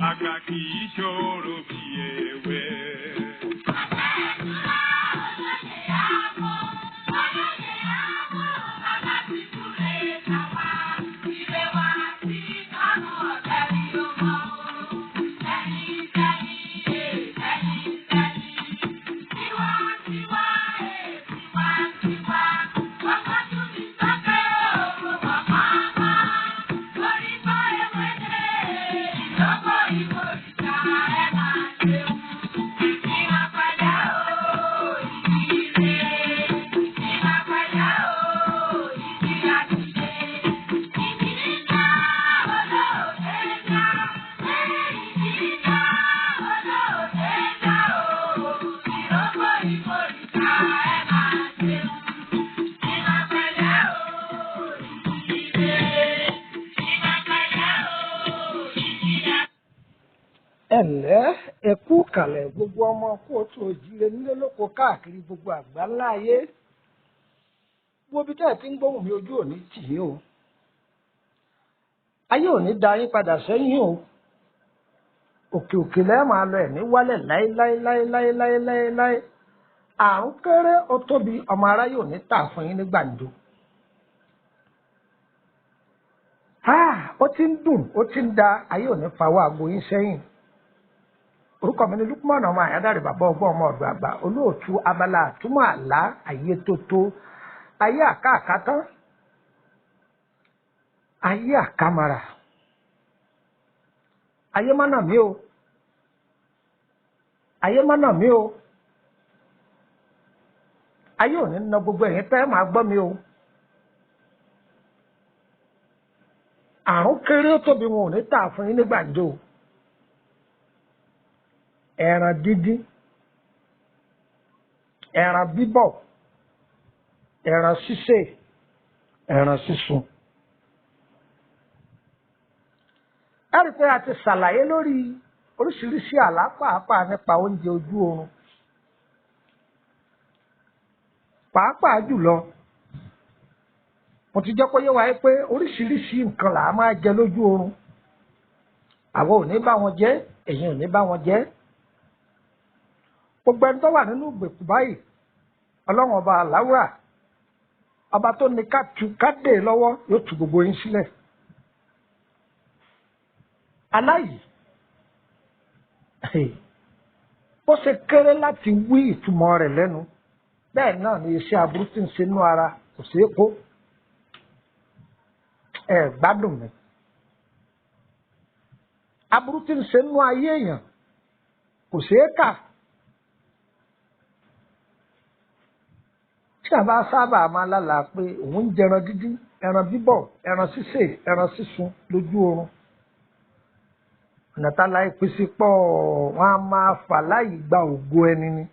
Àgbà kì í ṣòro bí èwe. Ẹ̀lẹ́, ẹ kú kàlẹ̀ gbogbo ọmọ kóòtù òjíire nílé lóko káàkiri gbogbo àgbáńlá ayé. Wo bí tẹ́ ẹ̀ ti ń gbóhùn mi, ojú òní tì í o. Ayé òní da yín padà sẹ́yìn o. Òkè òkè lẹ́ẹ̀ máa lọ, ẹ̀mí wálẹ̀ láéláéláéláéláéláé. Àrùn kéré ó tóbi, ọmọ aráyé òní tà fún yín ní gbàǹjo. Ó ti ń dùn, ó ti ń da, ayé òní fawọ́ aago yín sẹ́yìn. Orúkọ mi ni Lukman ọmọ Àyádáre, bàbá ọgbọ́n, ọmọ ọ̀dọ̀ àgbà, olóòtú abala àtúmọ̀ àlá, ayé tótó, ayé àkáàkátán, ayé àkámara, ayé mánà mí o, ayé mánà mí o, ayé ò ní na gbogbo ẹ̀yin tẹ́ máa gbọ́ mi o. Àrùn kéré ó tóbi, wọn ò ní tà fún yín ní gbàǹjo. Ẹran díndín, ẹran bíbọ̀, ẹran sísè, ẹran sísun. Ẹ rí i pé a ti ṣàlàyé lórí oríṣiríṣi àlá, pàápàá nípa oúnjẹ ojú oorun. Pàápàá jùlọ, mo ti jẹ́ kó yé wa pé oríṣiríṣi nǹkan là á máa jẹ lójú oorun. Àwọn ò ní bá wọn jẹ, ẹ̀yin ò ní bá wọn jẹ. Gbogbo ẹni tó wà nínú ìgbèkùn báyìí, Ọlọ́run ọba aláwùrà, ọba tó ní ká tu ká dè lọ́wọ́, yóò tú gbogbo yín sílẹ̀. Aláyìí bó ṣe kéré láti wí ìtumọ̀ rẹ̀ lẹ́nu, bẹ́ẹ̀ náà ni iṣẹ́ aburú tí ń ṣe inú ara kò ṣeé kó. Ẹ gbádùn mi. Aburú tí ń ṣe inú ayé èèyàn kò ṣeé kà. Tí a bá sábà máa lálàá pé òun ń jẹran dídín, ẹran bíbọ̀, ẹran sísè, ẹran sísun lójú oorun, ọ̀nà tá láì pín sí pọ̀, wọ́n á máa fà láì gba ògo ẹni ni.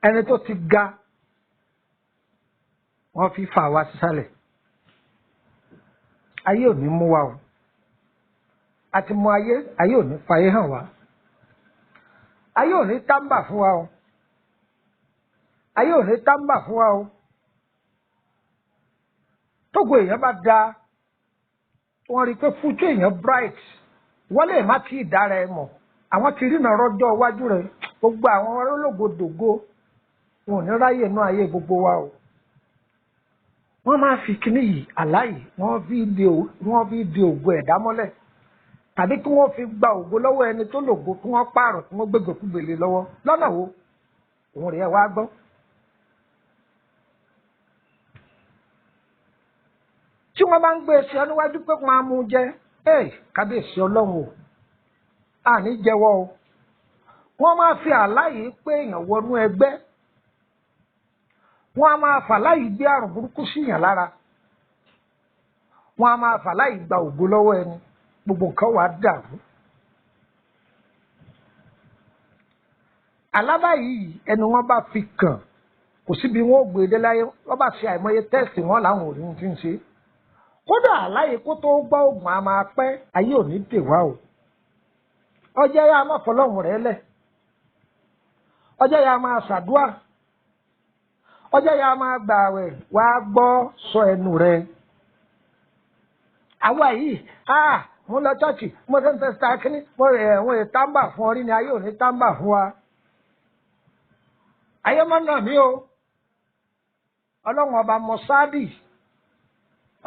Ẹni tó ti ga, wọ́n fi fà wá sísàlẹ̀. Ayé ò ní mú wa o. A ti mú ayé, ayé ò ní fayé hàn wá. Ayé ò ní tábà fún wa o. Ayé ò ní tábà fún wa o. Tógo èèyàn bá da, wọ́n rí i pé future èèyàn bright, wọ́n lè má tí ì dára ẹ mọ̀. Àwọn ti rí ìrànrọ́jọ́ iwájú rẹ̀. Gbogbo àwọn ológodògo wọn ò ní ráyè inú ayé gbogbo wa o. Wọ́n máa fi kíní yìí, àláyé, wọ́n fi di ògo ẹ̀dá mọ́lẹ̀, tàbí kí wọ́n fi gba ògo lọ́wọ́ ẹni tó lògo, kí wọ́n pààrọ̀, kí wọ́n gbégbèkúgbèlè lọ́wọ́. Lọ́nà wo òun rèé wá gbọ́. Tí wọ́n bá ń gbé ẹsẹ̀ níwájú pé wọ́n á mú jẹ, ẹ kábíyèsí Ọlọ́run o, àní jẹ́wọ́ o. Wọ́n máa fi àláyé pé èèyàn wọnú ẹgbẹ́. Wọ́n á máa fàláyé gbé àrùn burúkú síyàn lára. Wọ́n á máa fàláyé gba ògo lọ́wọ́ ẹni. Gbogbo nǹkan wàá dàrú. Alábàáyí ẹni wọ́n bá fi kàn, kò síbi wọn ò gbé dé láyé. Wọ́n bá ṣe àìmọye tẹ́sì, wọn làwọn ò rí ohun tí ń ṣe. Kódà láyé kó tó gbọ́ oògùn, a máa pẹ́. Ayé ò ní dè wá o. Ọjọ́ yá máa fọlọ́hún rẹ̀ lẹ̀. Ọjọ́ yá máa ṣàdúà. Ọjọ́ yá máa gbààwẹ̀. Wá gbọ́, sọ ẹnu rẹ̀. Àwa yìí, Mo lọ chọ́ọ̀chì, mo ṣe ń tẹ́sítà kínní, mo rẹ̀ ẹ̀wọ̀n ìtàǹbà fún ọ rí ni ayé ò ní tàǹbà fún wa. Ayé má nà mí o. Ọlọ́run ọba mọ́sáàdì,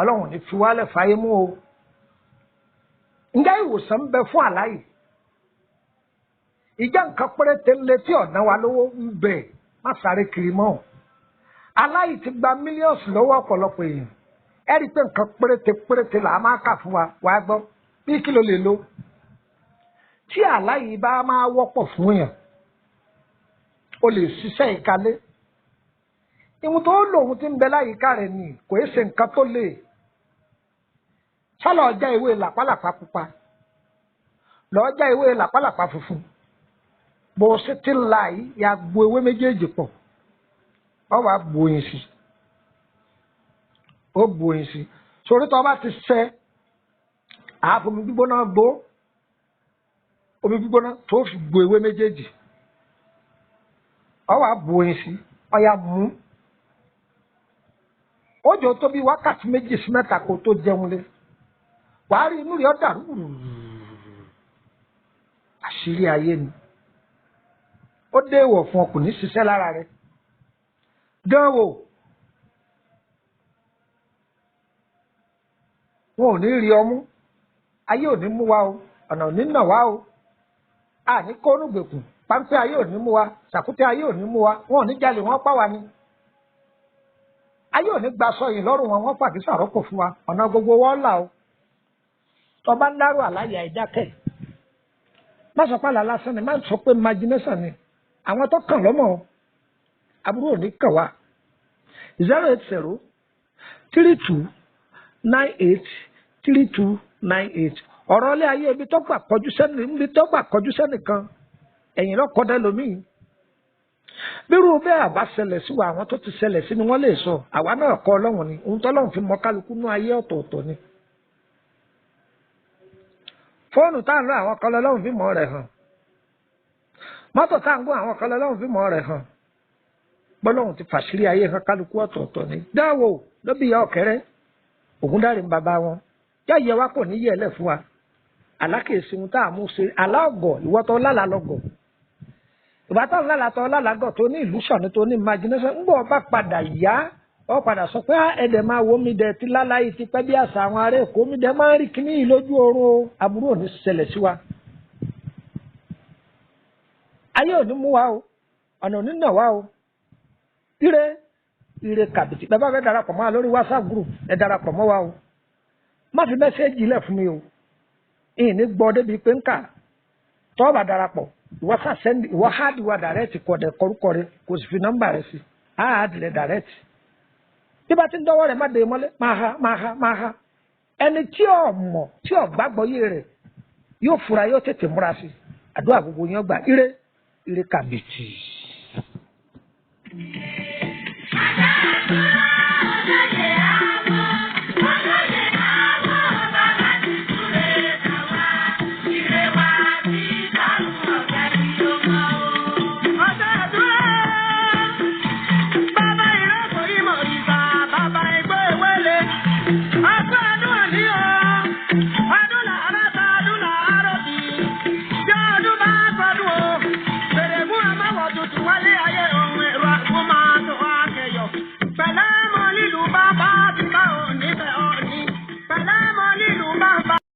ọlọ́run ò ní fi wálẹ̀ fàyè mú o. Ǹjẹ́ ìwòsàn ń bẹ fún àláyè? Ìjẹ́ nǹkan péréte létí ọ̀nà wa lówó ń bẹ, má sáré kiri mọ́. Aláì ti gba mílíọ̀nù lọ́wọ́ ọ̀pọ̀lọpọ̀ èèyàn. Ẹ rí i pé nǹkan péréte péréte là á máa kà fún wa, wàá gbọ́. Bí kí ló lè lo? Tí àláyè bá máa wọ́pọ̀ fún èèyàn, o lè ṣiṣẹ́ ìkalé. Ìwọ̀n tó lòun ti ń bẹ láyìíká rẹ̀ nì kò é ṣe nǹkan tó lè. Sálọ̀ ọjà ìwé làpálàpá pupa. Lọ́ọ́ já ìwé làpálàpá funfun. Bó o ṣe ti ń la yìí, ya gbo ewé méjèèjì pọ̀. Ọ wàá bu oyin sí. Ó bu oyin sí. Sórí tó o bá ti sẹ, àáfomi gbígbóná gbó. Omi gbígbóná tó fi gbo ewé méjèèjì. Ọ wàá bu oyin sí. Ọya mú. Ó jọ tó bí wákàtí 2 sí 3 kó tó jẹun lé. Wàá rí inú rẹ̀ ó dàrú. Àṣírí ayé ni. Ó dé ìwọ̀ fún ọ, kò ní ṣiṣẹ́ lára rẹ̀. Dán wò. Wọn ò ní rí ọmú. Ayé ò ní mú wa o. Ọ̀nà ò ní nà wá o. A ní kónú gbèkùn. Páńpẹ́ ayé ò ní mú wa. Sàkúté ayé ò ní mú wa. Wọn ò ní jalè, wọ́n pa wá ni. Ayé ò ní gbaṣọ yìí lọ́rùn wọn, wọ́n pàkísà rọ́pò fún wa. Ọ̀nà gbogbo wọn là o. Tọba ń dárò àláyé àìdákẹ́. Má sọ pé àlá lásán ni, má sọ pé imagination ni. Àwọn tó kàn lọ́mọ o. Aburú ò ní kàn wá. 080 32 98 32 98. Ọ̀rọ̀ ilé ayé ibi tó gbà kọjú sẹ́ni, ibi tó gbà kọjú sẹ́nìkan, ẹ̀yìn lọ́kọ̀dá lómìn. Bírú bẹ́ẹ̀ àbá ṣẹlẹ̀ sí wa, àwọn tó ti ṣẹlẹ̀ sí ni wọ́n lè sọ. Àwa náà kọ́ Ọlọ́run ni. Ohun tọ́lọ́run fi mọ kálukú nú ayé ọ̀tọ̀ọ̀tọ̀ ni. Fóònù tá à ń lò àwọn kan lọ́lọ́run fi mọ̀ rẹ̀ hàn. Mọ́tò tá à ń gún àwọn kan lọ́lọ́run fi mọ̀ rẹ̀ hàn. Bọ́lọ́run ti fàṣírí ayé hàn kálukú ọ̀tọ̀ọ̀tọ̀ ni. Dáwò ló bí ìyá ọ̀kẹ́rẹ́. Ògúndáre ń bàbá wọn. Yáyẹ wa kò ní yẹ ẹlẹ́ fún wa. Àlákèsí ohun tá à mú ṣe aláàgọ̀ ìwọ́tọ̀ lálàá lọ́gọ̀. Ìbátan lálàtọ̀ lálàgọ̀ tó ní illusion tó ní imagination ń bọ̀ ọba padà yá ọ padà sọ pé ẹ̀dẹ̀ máa wo mi dẹ̀ ti láláyé ti pẹ́ bí àṣà àwọn ará Èkó mi dẹ̀ máa ń rí kíní yìí lójú oorun o. Aburú ò ní ṣẹlẹ̀ sí wa. Ayé ò ní mú wa o, ọ̀nà ò ní nà wá o. Ire ire kàbìtì. Bẹ́ẹ̀ bá fẹ́ darapọ̀ mọ́ wa lórí WhatsApp group, ẹ darapọ̀ mọ́ wa o. Má fi mẹ́sẹ́ẹ̀jì lẹ̀ fún mi o. Ìyìn ní gbọ́ débi pé ń kà. Tọ́ bá darapọ̀, ìwọ sá sẹ́ndì, ìwọ háàdì wa dàrẹ́tì kọ̀dẹ̀ kọrúkọ rẹ, kò sì fi nọ́mbà rẹ sí. Á háàdì rẹ dàrẹ́tì. Bí bá ti ń dọ́wọ́ rẹ̀ má dé mọ́lẹ̀, máa ha, máa ha, máa ha. Ẹni tí ò mọ̀, tí ò gbàgbọ́ yé rẹ̀, yóò fura, yóò tètè múra sí. Àdúrà gbogbo yẹn gbà. Ire, ire kàbìtì.